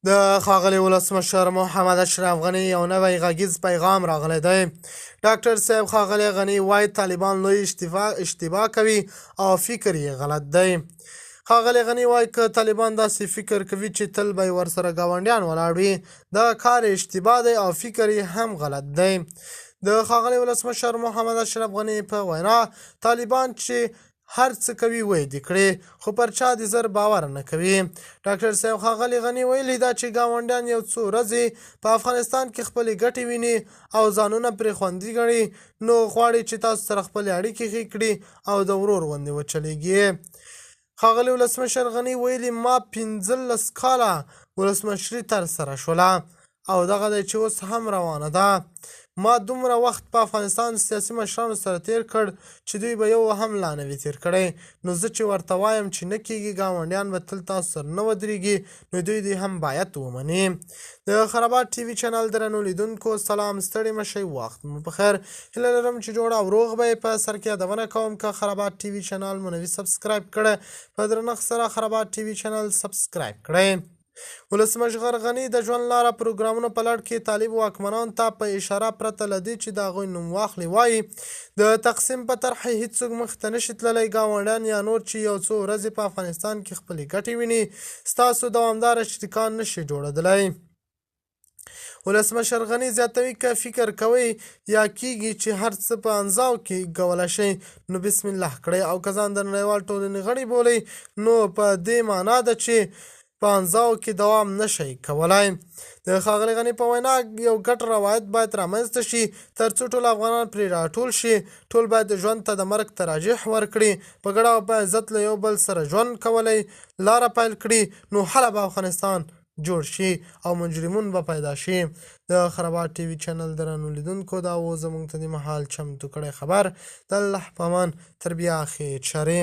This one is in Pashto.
د ښاغلي ولسمشر محمد اشرف غني یو نوی غږیز پیغام راغلی دی. ډاکټر صاحب ښاغلی غني وايي طالبان لوی اشتباه کوي او فکر یې غلط دی. ښاغلی غني وايي که طالبان داسې فکر کوي چې تل به یې ورسره ګاونډیان ولاړ وي، دغه کار یې اشتباه دی او فکر یې هم غلط دی. د ښاغلي ولسمشر محمد اشرف غني په وینا طالبان چې هر څه کوي ویې دي کړي، خو پر چا دې زر باور نه کوي. ډاکټر صاحب ښاغلي غني ویلي دا چې ګاونډیان یو څو ورځې په افغانستان کې خپلې ګټې ویني او ځانونه پرې خوندي ګڼي، نو غواړي چې تاسو سره خپلې اړیکې ښې کړي او د ورور غوندې وچلېږي. ښاغلي ولسمشر غني ویلي ما 15 کاله ولسمشري ترسره شوله او دغه دی چې اوس هم روانه ده. ما دومره وخت په افغانستان سیاسي مشرانو سره تیر کړ چې دوی به یو هم لا نه وي تیر کړی، نو زه چې ورته وایم چې نه کېږي، ګاونډیان به تل تاسو سره نه ودرېږي، نو دوی دې هم باید ومني. د خرابات ټي وي چینل درنو لیدونکو سلام، ستړي مه شئ، وخت مو په خیر. هیله لرم چې جوړ او روغ به یې. په سر کې یادونه کوم که خرابات ټي وي چینل مو نوي سبسکرایب کړی، په درنښت سره خرابات ټي وي چینل سبسکرایب کړئ. ولسمشر غني د ژوند لاره پروګرامونو په لړ کې طالب واکمنانو ته په اشاره پرته له دې چې د هغوی نوم واخلي وایي د تقسیم په طرحې هیڅوک مخ ته نشي تللی، ګاونډیان یا نور چې یو څو ورځې په افغانستان کې خپلې ګټې ویني ستاسو دوامداره شریکان نشي جوړېدلی. ولسمشر غني زیاتوي که فکر کوئ یا کیږي چې هر څه په انزاو کې کولی شئ نو بسم الله کړئ، او که ځان د نړیوال ټولنې غړي بولئ نو په دې معنا ده چې په انزاو کې دوام نشئ کولای. د ښاغلي غني په وینا یو ګډ روایت باید رامنځته شي ترڅو ټول افغانان پرې راټول شي، ټول باید ژوند ته د مرګ ترجیح ورکړي، په ګډه او په عزت له یو بل سره ژوند کولی لاره پیل کړي، نو هله به افغانستان جوړ شي او مجرمون به پیدا شي. د خرابات ټي وي چینل درنو لیدونکو دا و زموږ ته د مهال چمتو کړی خبر. د الله په امان، تر بیا خیر چارې.